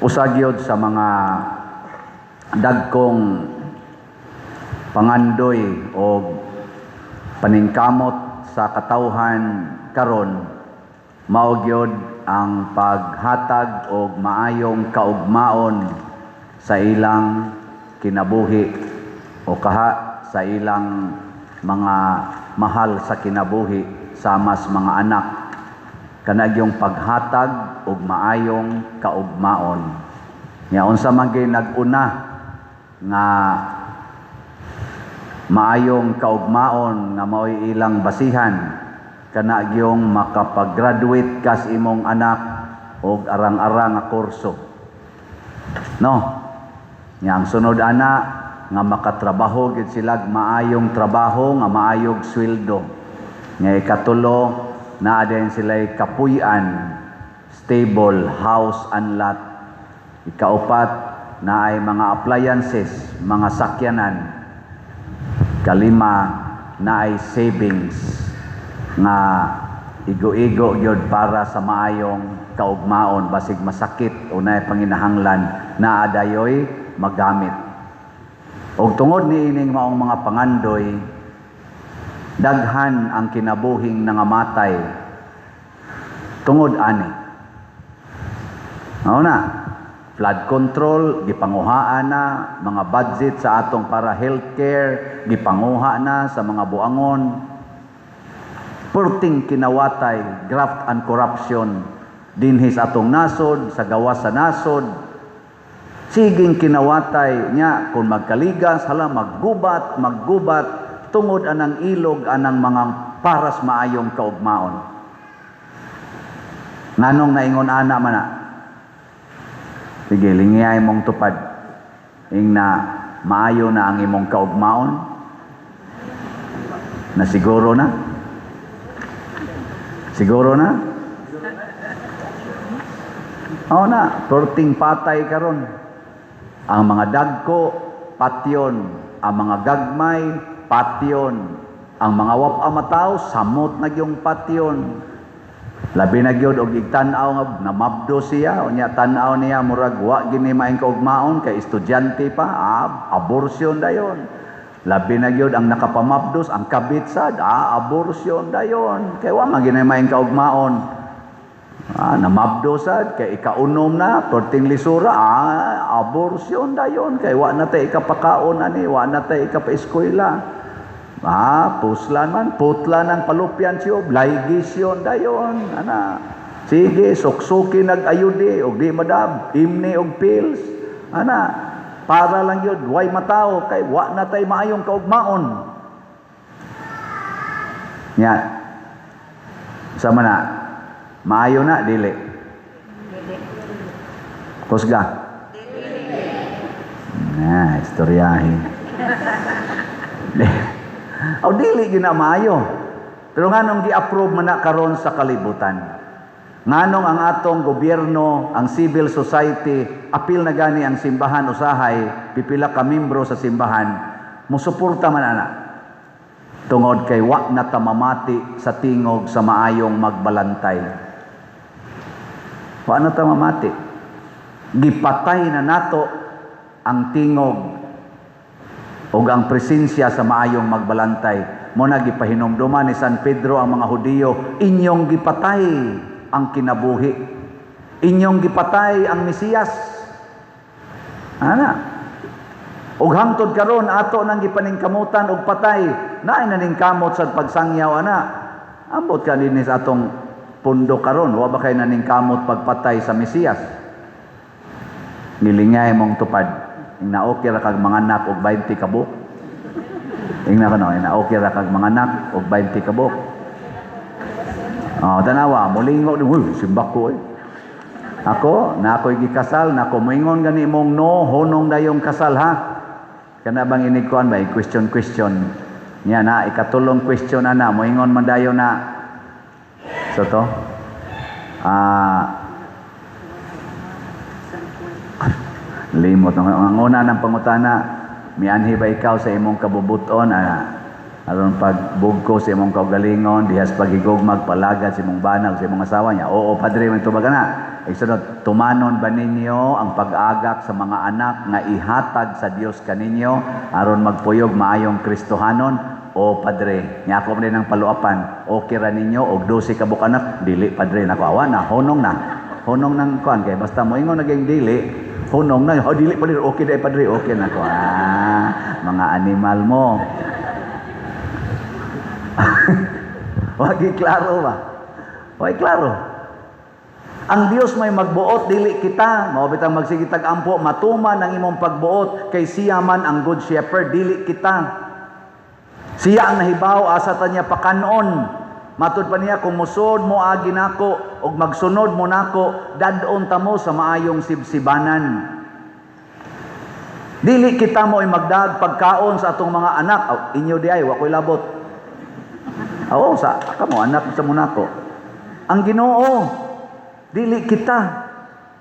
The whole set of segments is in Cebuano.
Usa gyud sa mga dagkong pangandoy o paningkamot sa katawhan karon mao gyud ang paghatag og maayong kaugmaon sa ilang kinabuhi o kaha sa ilang mga mahal sa kinabuhi, samas mga anak, kana gyung paghatag og maayong kaugmaon. Nya unsa man gyud nag-una nga maayong kaugmaon nga mao'y ilang basihan? Kana gyung makapag-graduate kas imong anak og arang-arang nga kurso, no? Nya ang sunod ana nga makatrabaho gid sila, maayong trabaho nga maayog sweldo. Nga ikatulo, naa din sila'y kapuy-an, stable house and lot. Ikaupat, naay mga appliances, mga sakyanan. Kalima, naay savings nga igo-igo gyud para sa maayong kaugmaon, basig masakit o naay panginahanglan, naa dayoy magamit. Og tungod niining maong mga pangandoy, daghan ang kinabuhing nangamatay tungod ani. Mao na, flood control gipanguhaan na, mga budget sa atong para healthcare gipanguha na sa mga buangon. Perting kinawatay, graft and corruption dinhi sa atong nasod, sa gawas sa nasod. Siging kinawatay nya kung magkaligas, hala, maggubat, maggubat tungod anang ilog anang mga paras maayong kaugmaon. Nganong naingon ana man na? Sige, lingiyay mong tupad. Ing na maayo na ang imong kaugmaon? Na siguro na? Siguro na? Oo na, perting patay karon. Ang mga dagko, patyon. Ang mga gagmay, patyon. Ang mga wapa mataw, samot na gyung patyon. Labi na gyud og igtan-aw nga namabdo siya, unya tan-aw niya murag wa gini maayong kaugmaon kay estudyante pa, abortion dayon. Labi na gyud ang nakapamabdos, ang kabit sad, abortion dayon. Kay wa man gini maayong kaugmaon. Namabdo sad kay ikaunom na, perting lisura, abortion dayon kay wa na tay ikapakaon ani, wa na tay ikapaeskwela. Puslan man, putla ng palupyan siyo, ligasyon dayon, ana. Sige, suksuki nag-ayudi, og di madab, imni og pills, ana. Para lang yun, way matao, kay wa na tay maayong kaugmaon. Nya, sama na, maayo na, dili? Kusga? Na, istoryahin. O dili gyud na maayo. Pero nganong gi-approve man na karon sa kalibutan? Nganong ang atong gobyerno, ang civil society, apil na gani ang simbahan usahay, pipila ka membro sa simbahan, musuporta man ana? Tungod kay wa na ta mamati sa tingog sa maayong magbalantay. Wa na ta mamati. Gipatay na nato ang tingog ug ang presensya sa maayong magbalantay. Mo na gipahinumduman ni San Pedro ang mga Hudiyo, "Inyong gipatay ang kinabuhi. Inyong gipatay ang Mesiyas." Ana. Ug hangtod karon ato nang gipaningkamutan og patay, naay naningkamot sa pagsangyaw ana. Ambot ka dinhi sa atong pundo karon, wa ba kay naningkamot pagpatay sa Mesiyas? Nilingay mong tupad. Ing na okay ra kag manganak og 20 ka buok. Ingna ka no, na okay ra kag manganak og 20 ka buok. Oh, tanawa, mulingo din, "Uy, simbak ko eh." Ako, na ako'y gikasal, na ako moingon gani mong no, hunong dayong kasal ha. Kana bang inigkuan ba, question question. Nya na, ikatulong question ana, moingon man dayon na. So to? Limot. Ang una ng pangutana, mianhi ba ikaw sa imong kabubuton? Aron pagbugko sa imong kaugalingon, dihas paghigugmag palagad sa imong banag, sa imong asawa niya. "Oo, padre," man tubag na. Igsunod, tumanon ba ninyo ang pag-agak sa mga anak nga ihatag sa Dios kaninyo aron magpuyog maayong Kristohanon? O padre, nya ako man din ang paluapan. Okay ra ninyo og 12 ka buok anak? Dili, padre. Nako, awa na, hunong na. Hunong nang kuan kay basta mo ingon naging dili, hunong na. Oh, dili padre, okay dai padre, okay na ko. Ah, mga animal mo. Wagi klaro ba? Wagi klaro. Ang Dios may magbuot, dili kita. Mao bitang magsige tag ampo, matuman ang imong pagbuot kay siya man ang good shepherd, dili kita. Siya ang nahibaw asa ta niya pakanon. Matud pa niya, kung musod mo agi nako ug magsunod mo nako, dad-on ta mo sa maayong sibsibanan. Dili kita mo ay magdag pagkaon sa atong mga anak. Aw, inyo di ay, wa ko'y labot. Oo, sa kamo anak sa Monaco. Ang Ginoo, dili kita.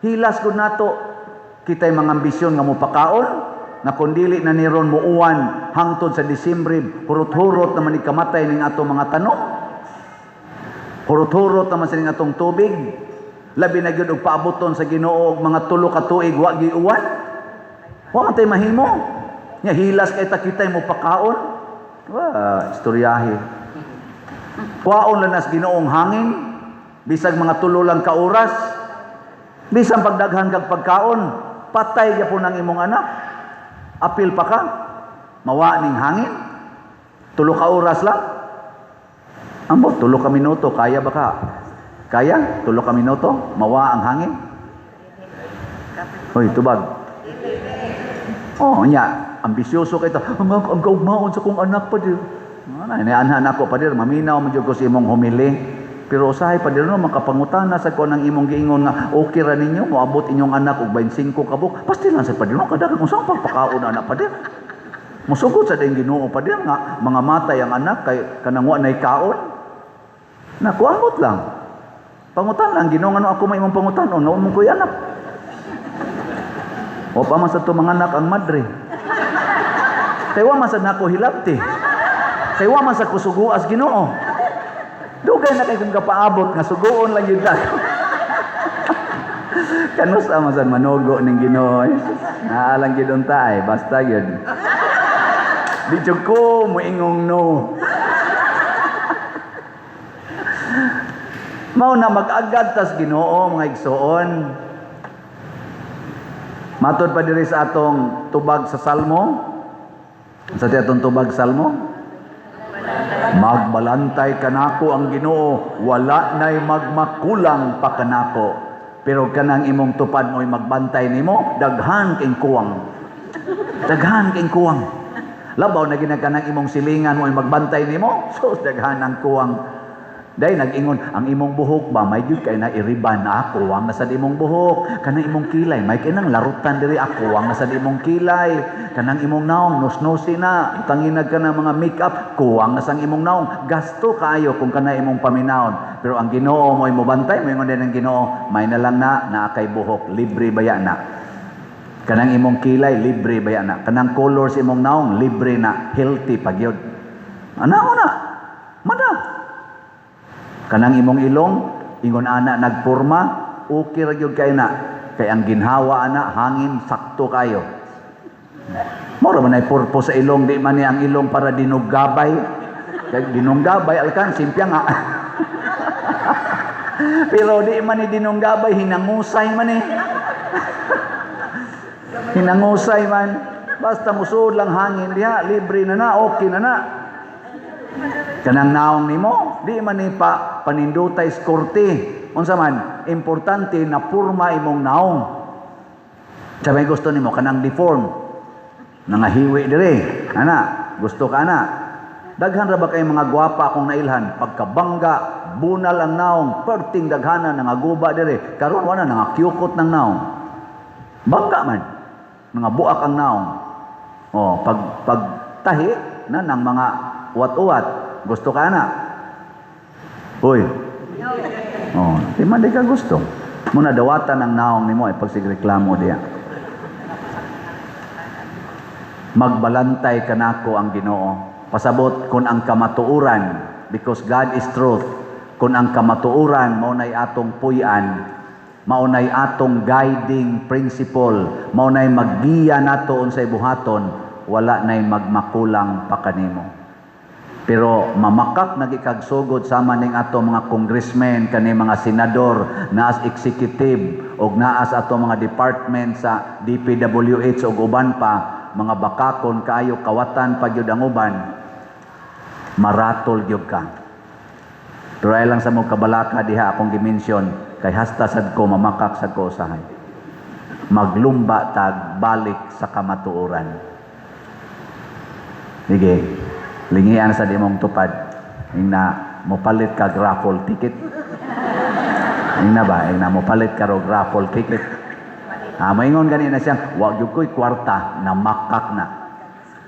Hilas gud nato. Kita'y mga ambisyon nga mopakaon, nga kung dili na niron muuwan hangtod sa Disyembre, hurot-hurot naman ni kamatay ning atong mga tanom. Hurot-hurot naman sa ning atong tubig. Labi na gyud og paaboton sa Ginoo og mga 3 ka tuig wa giuwan. Wa man tay mahimo. Nya hilas kay ta kitay mo pakaon. Wa istoryahe. Kuwaon lang nas Ginoong hangin bisag mga 3 lang ka oras. Bisan pagdaghan kag pagkaon, patay gyapon ang imong anak. Apil pa ka, mawa ning hangin. 3 ka oras lang. Ambot, 3 ka minuto, kaya ba ka? Kaya? 3 ka minuto, mawa ang hangin? Hoy, tubag. Oh, nya, ambisyoso kay ta. Ang kaugmaon sa kong anak, pader. Ana, inaanhan ako, pader, maminaw man jud ko sa imong humili. Pero usahay, pader, no, makapangutana sa ko ng imong giingon nga okay ra ninyo moabot inyong anak og 25 ka buok. Pastil lang sa pader, no, kadaghan unsa ang pagpakaon anak, pader. Musugot sa ding Ginoo, pader, nga mga matay ang anak kay kanang wa nay kaon. Naku, ambot lang. Pangutan lang Ginoo ngano ako may imong pangutanon, nga mo koy anak. O pa man sa to mga anak ang madre. Kay wa man sad nako hilabti. Kay wa man sa kusuguas Ginoo. Dugay na kay kung kapaabot nga suguon lang yun ako. Kanus man sad manugo ning Ginoo. Naalang gyud unta ay basta gyud. Di jud ko moingong no. Mao na mag-agad tas Ginoo, mga igsoon. Matod pa diri sa atong tubag sa Salmo. Sa atong tubag Salmo, magbalantay kanako ang Ginoo, wala nay magmakulang pa kanako. Pero kanang imong tupad mo'y magbantay nimo, daghan king kuwang. Daghan king kuwang. Labaw na ginakanang imong silingan mo'y magbantay nimo, so daghan ang kuwang. Day nag-ingon ang imong buhok ba may gyud kay na iriban ako ang nasa imong buhok, kanang imong kilay may kay nang larutan diri ako ang nasa imong kilay, kanang imong naong nosnosi na tanginag ka ng mga makeup, kuwang nasa imong naong, gasto kaayo kung kana imong paminawon. Pero ang Ginoo mo'y mobantay, moingon din ang Ginoo, may na lang na naa kay buhok, libre baya na. Kanang imong kilay libre baya na, kanang color sa imong naong libre na, healthy pa gyud. Ana na mada. Kanang imong ilong, ingon ana nagporma, okay ra gyud kay na. Kay ang ginhawa ana, hangin sakto kayo. Mora man ay purpose sa ilong, di man ni ang ilong para dinuggabay. Kay dinunggabay, alkan, simpya nga. Pero di man ni dinunggabay, hinangusay man eh. Hinangusay man. Basta musud lang hangin diha, libre na na, okay na na. Kanang naong nimo, di man ni pa panindutay skorte. Unsa man, importante na purma imong naong. Sa may gusto nimo kanang deform. Nangahiwi dire. Ana, gusto ka ana. Daghan ra ba kay mga gwapa akong nailhan, pagkabangga, bunal ang naong, perting daghana nangaguba dire. Karon wala nangakyukot ng naong. Bangga man. Mga buak ang naong. Oh, pag pagtahi na ng mga uwat-uwat, gusto ka na. Uy. Oh, di man di ka gusto. Muna dawatan ang naong nimo ay pagsigreklamo diya. Magbalantay kanako ang Ginoo. Pasabot kun ang kamatuoran, because God is truth. Kun ang kamatuoran mao nay atong puy-an, Maunay atong guiding principle, maunay maggiya nato unsay buhaton, wala nay magmakulang pa kanimo. Pero mamakak nagikagsugod sama ning ato mga congressmen, kani mga senador, naas executive og naas ato mga department sa DPWH ug uban pa, mga bakakon kaayo, kawatan pa gyud ang uban, maratol gyud ka. Pero ay lang sa mo kabalaka diha akong gi-mention kay hasta sad ko mamakak sad ko usahay. Maglumba tag balik sa kamatuoran. Sige, lingian sa imong tupad. Ingna mopalit kag raffle ticket. Ingna ba? Ingna mopalit ka rog raffle ticket. Ah, moingon gani na siya, wa gyud ko'y kwarta na makak na.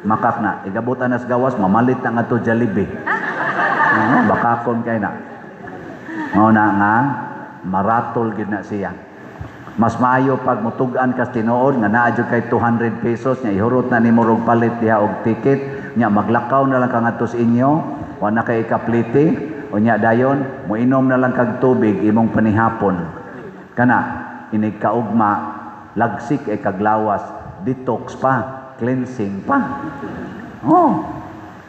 Makak na. Igabot anas gawas, mamalit na nga to Jollibee. Ah, bakakon kay na. Mao na nga maratol gyud na siya. Mas maayo pag mutug-an kas tinuod nga naa jud kay 200 pesos nya ihurot na nimo rog palit diha og ticket, nya maglakaw na lang ka ngadto sa inyo, wa na kay ikapliti, unya dayon moinom na lang kag tubig imong panihapon. Kana inig kaugma, lagsik ay kaglawas, detox pa, cleansing pa. Oh.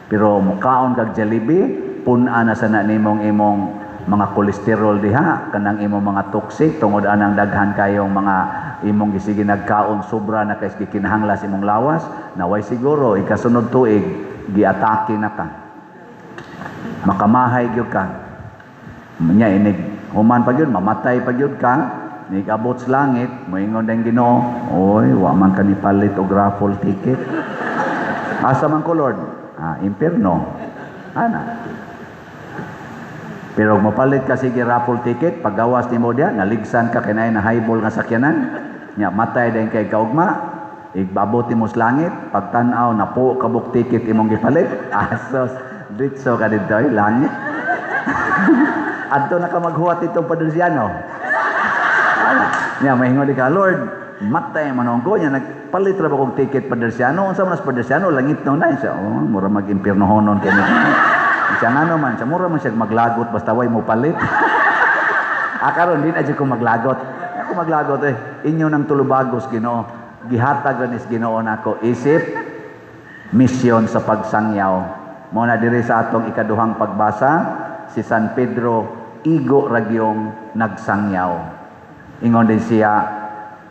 Pero mukaon kag Jollibee, pun-a na sa na nimong imong mga kolesterol diha, kanang imong mga toxic tungod anang daghan kayong mga imong gisige nagkaon, sobra na kay gikinahanglan sa imong lawas, naway siguro ikasunod tuig giatake na ka. Makamahay gyud ka. Nya inig human pa gyud, mamatay pa gyud ka, nig abot sa langit, moingon ang Ginoo, "Oy, wa man ka ni palit og raffle ticket." "Asa man ko, Lord?" "Ah, impierno." Ana. Pero mopalit ka sige raffle ticket, paggawas nimo diha, naligsan ka kay na highball nga sakyanan. Nya matay din kay kaugma, igbabot nimo sa langit, pagtan-aw napo kabuk ticket imong gipalit. Asos, ditso ka didto ay langit. Adto na ka maghuwat itong Padersiano. Ana. Nya mahingon di ka, "Lord, matay man ko nya nagpalit ra ba kog ticket Padersiano? Unsa man as Padersiano, langit no na siya." "Oh, mura mag-impiernohonon kay ni." Siya ngano man, siya mura man siya maglagot basta way mo palit. Ah, karon di na jud ko maglagot. Ako maglagot eh. Inyo nang tulubagos, Ginoo. Gihatag ra nis Ginoo nako isip misyon sa pagsangyaw. Mao na diri sa atong ikaduhang pagbasa, si San Pedro igo ragyong nagsangyaw. Ingon din siya,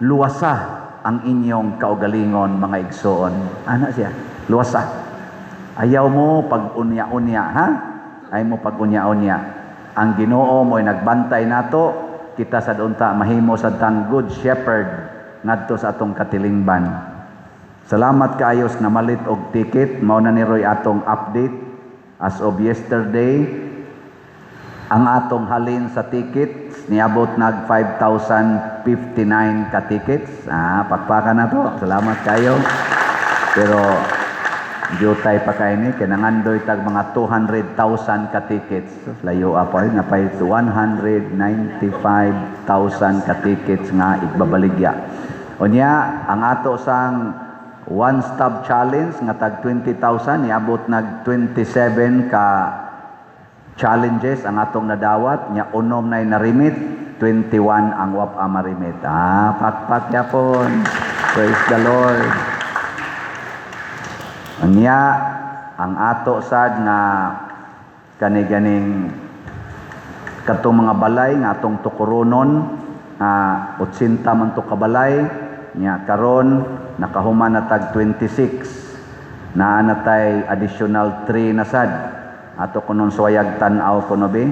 "Luwasa ang inyong kaugalingon, mga igsoon." Ana siya, luwasa. Ayaw mo pag unya-unya, ha? Ayaw mo pag unya-unya. Ang Ginoo mo'y nagbantay nato, kita sa unta mahimo sa tang good shepherd ngadto sa atong katilingban. Salamat kaayo sa namalit og ticket, mao na ni Roy atong update as of yesterday. Ang atong halin sa tickets niabot nag 5,059 ka tickets. Ah, pakpakan na to. Salamat kayo. Pero jutay pa kay ni kay nangandoy tag mga 200,000 ka tickets. Layo pa eh, napay 195,000 ka tickets nga igbabaligya. Unya, ang ato sang one stop challenge nga tag 20,000, niabot nag 27 ka challenges ang atong nadawat, nya unom na narimit, 21 ang wap marimit. Ah, pakpak yapon. Praise the Lord. Nya ang ato sad nga kani ganing katong mga balay nga atong tukuronon nga 80 man to ka balay, nya karon nakahuman na tag 26, naa na tay additional 3 na sad ato kunon suwayag tan-aw kuno be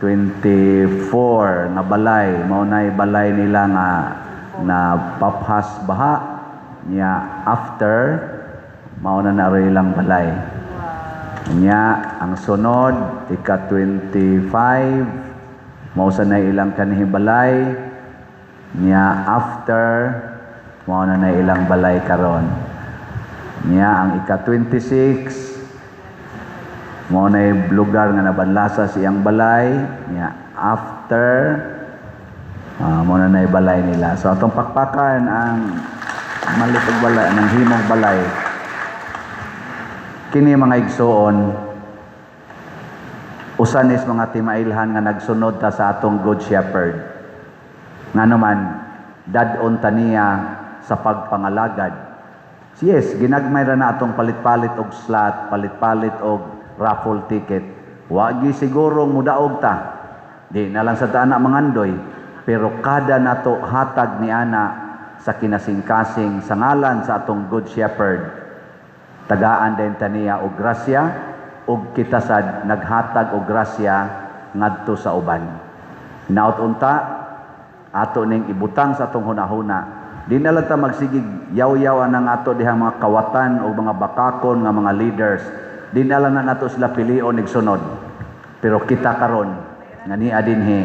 24 nga balay. Mao nay balay nila nga na paphas baha, nya after mao na na ilang balay. Nya ang sunod, ika 25, mao sa na ilang kanhi balay, nya after mao na na ilang balay karon. Nya ang ika 26, mao na lugar nga nabanlasa sa iyang balay, nya after mao na na balay nila. So atong pakpakan ang malit og balay ng himong balay. Kini, mga igsoon, usa nis mga timailhan nga nagsunod ta sa atong Good Shepherd. Nga naman, dad-on ta niya sa pagpangalagad. Yes, ginagmay ra na atong palit-palit og slot, palit-palit og raffle ticket. Wagi siguro mudaog ta. Di na lang sa ta na mangandoy, pero kada nato hatag ni ana sa kinasingkasing sa ngalan sa atong Good Shepherd. Tagaan din ta niya og grasya ug kita sad naghatag og grasya ngadto sa uban. Hinaut unta ato ning ibutang sa atong hunahuna. Di na lang ta magsigig yaw-yaw anang ato dihang mga kawatan o mga bakakon nga mga leaders. Di na lang na nato sila pilion igsunod. Pero kita karon nga niya dinhi,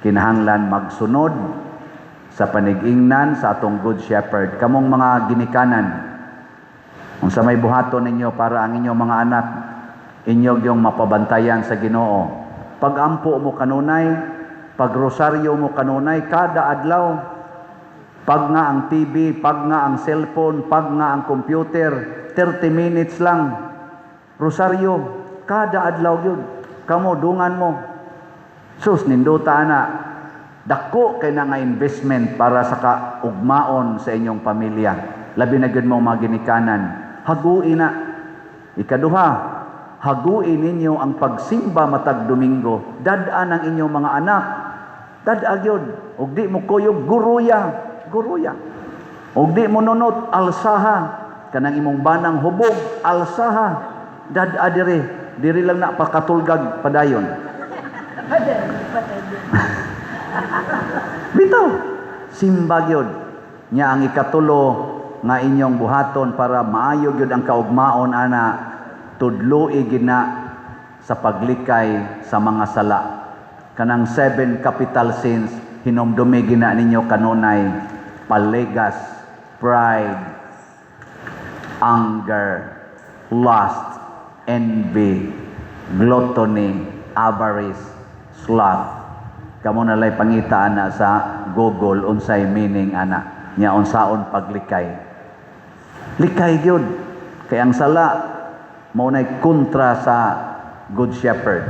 kinahanglan magsunod sa panigingnan sa atong Good Shepherd. Kamong mga ginikanan, unsa may buhaton ninyo para ang inyong mga anak inyo yung mapabantayan sa Ginoo? Pagampo mo kanunay, pagrosaryo mo kanunay kada adlaw. Pag nga ang TV, pag nga ang cellphone, pag nga ang computer, 30 minutes lang. Rosaryo, kada adlaw yun. Kamo, dungan mo. Sus, nindota ana. Dako kay na nga investment para sa kaugmaon sa inyong pamilya. Labi na gyud mo mga ginikanan. Hagui na. Ikaduha, hagui ninyo ang pagsimba matag Domingo. Dad-an ang inyong mga anak. Dad-a gyud. Ug di mo kuyog, guruya. Guruya. Ug di mo nunot, alsaha. Kanang imong banang hubog, alsaha. Dad-a dire. Diri lang na pakatulgag padayon. Patay, patay. Bitaw. Simba gyud. Nya ang ikatulo nga inyong buhaton para maayo gyud ang kaugmaon ana, tudloi gina sa paglikay sa mga sala. Kanang seven capital sins, hinumdumi gina ninyo kanunay: paligas, pride, anger, lust, envy, gluttony, avarice, sloth. Kamo na lay pangita ana sa Google unsay meaning ana. Nya unsaon paglikay. Likay gyud. Kay ang sala mao nay kontra sa Good Shepherd.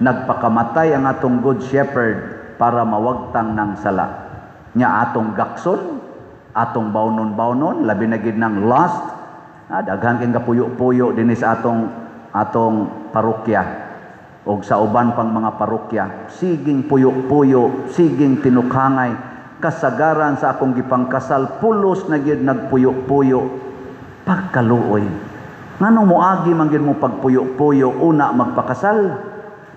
Nagpakamatay ang atong Good Shepherd para mawagtang ng sala. Nya atong gakson, atong bawnon-bawnon, labi na gid ng lust. Daghan kay gapuyo-puyo dinhi sa atong atong parokya og sa uban pang mga parokya. Siging puyo-puyo, siging tinukhangay. Kasagaran sa akong gipangkasal, pulos na gyud nagpuyo-puyo. Pagkaluoy. Nganong moagi man gyud mo pagpuyo-puyo una magpakasal?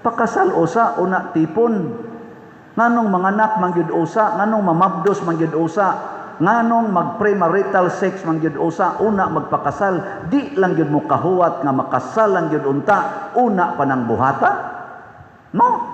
Pakasal usa, una tipon. Nganong manganak man gyud usa, nganong mamabdos man gyud usa, nganong mag-premarital sex man gyud usa una magpakasal? Di lang gyud mo kahuwat nga makasal lang gyud unta una pa nang buhata? No.